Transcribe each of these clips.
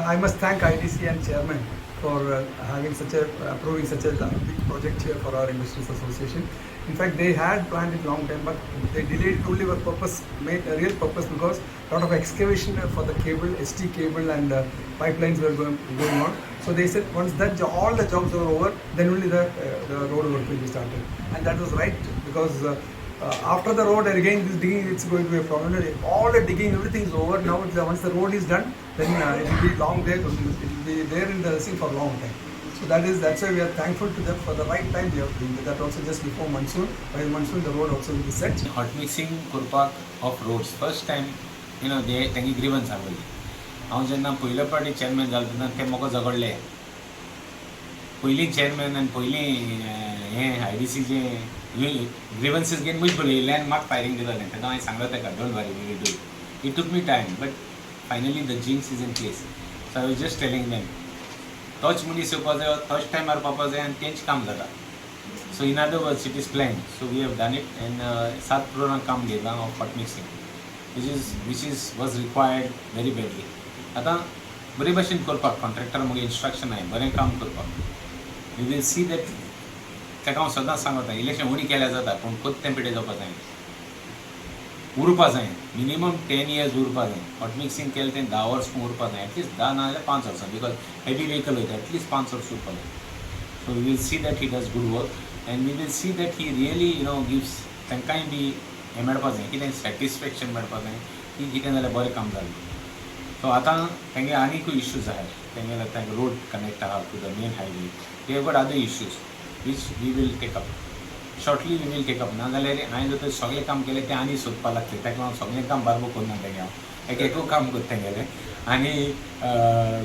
I must thank IDC and chairman for having such a approving such a big project here for our industries association. In fact, they had planned it long time, but they delayed it only for purpose, made a real purpose, because a lot of excavation for the cable, ST cable and pipelines were going on. So they said once that all the jobs were over, then only the road work will be started. And that was right, because after the road again this digging, it's going to be a problem. All the digging, everything is over now. Once the road is done, then it will be long there. It will be there in the thing for a long time. So that's why we are thankful to them for the right time they have been. That also just before monsoon. By monsoon the road also will be set. Hot mixing करपाक of roads first time they तेंगे ग्रिवन्स आसलेली. हांव जेन्ना पयले पावटी chairman जालो तेन्ना ते म्हाका झगडले. पयलीं चेअरमॅन आनी पयलीं हें आयडीसीचें ग्रिवन्सीस घेवन मुज बरयल्लें आनी म्हाका फायरींग दिलेलें. तेन्ना हांवें सांगलें ताका, "Don't worry, we will do it." Took me time, but finally the things is in place. So I was just telling them, तोच मनीस येवपा जाय, तोच टायमार पावपा जाय आनी तेंच काम जाता. So in other words, it is planned. So we have done it and 7 करोडांक काम घेतलां of hot mixing, which is was required very badly. आतां बरे भशेन करपाक कॉन्ट्रॅक्टर म्हगे इन्स्ट्रक्शन आहाय बरें काम करपाक. We will see that. ताका हांव सदांच सांगता, इलेक्शन उणी केल्यार जाता पूण कोत तें पेटे जावपा जाय, उरपा जाय, मिनिमम 10 इयर्स उरपा जाय. हॉट मिक्सिंग केलें तें 10 वर्स उरपा जाय एटलिस्ट, 10 ना जाल्यार 5 वर्सां, because heavy vehicle वयता, एटलिस्ट 5 वर्स उरपा जाय. So we will see that he does good work and we will see that he really gives तांकांय बी हें मेळपा जाय, कितें सॅटिस्फॅक्शन मेळपा जाय की कितें जाल्यार बरें काम जालें. सो आतां तेंगे आनीकूय इश्यूज आहाय तेंगेले. तांकां रोड कनेक्ट आहा to the main highway. They have got other issues which we will take up shortly, we will take up. ना जाल्यार हांवें जर तर सगळें काम केलें, तें आनी सोदपाक लागतलें. ताका लागून सगळें काम बारबो करना तेगें, हांव एक एकूय काम करता तेंगेलें. आनी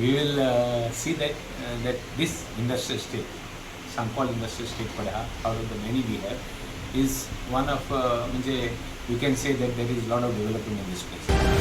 we will see that this industrial estate, Sancoale industrial estate पळय आहा, out of the many we have, is one of म्हणजे you can say that there is lot of development in this place.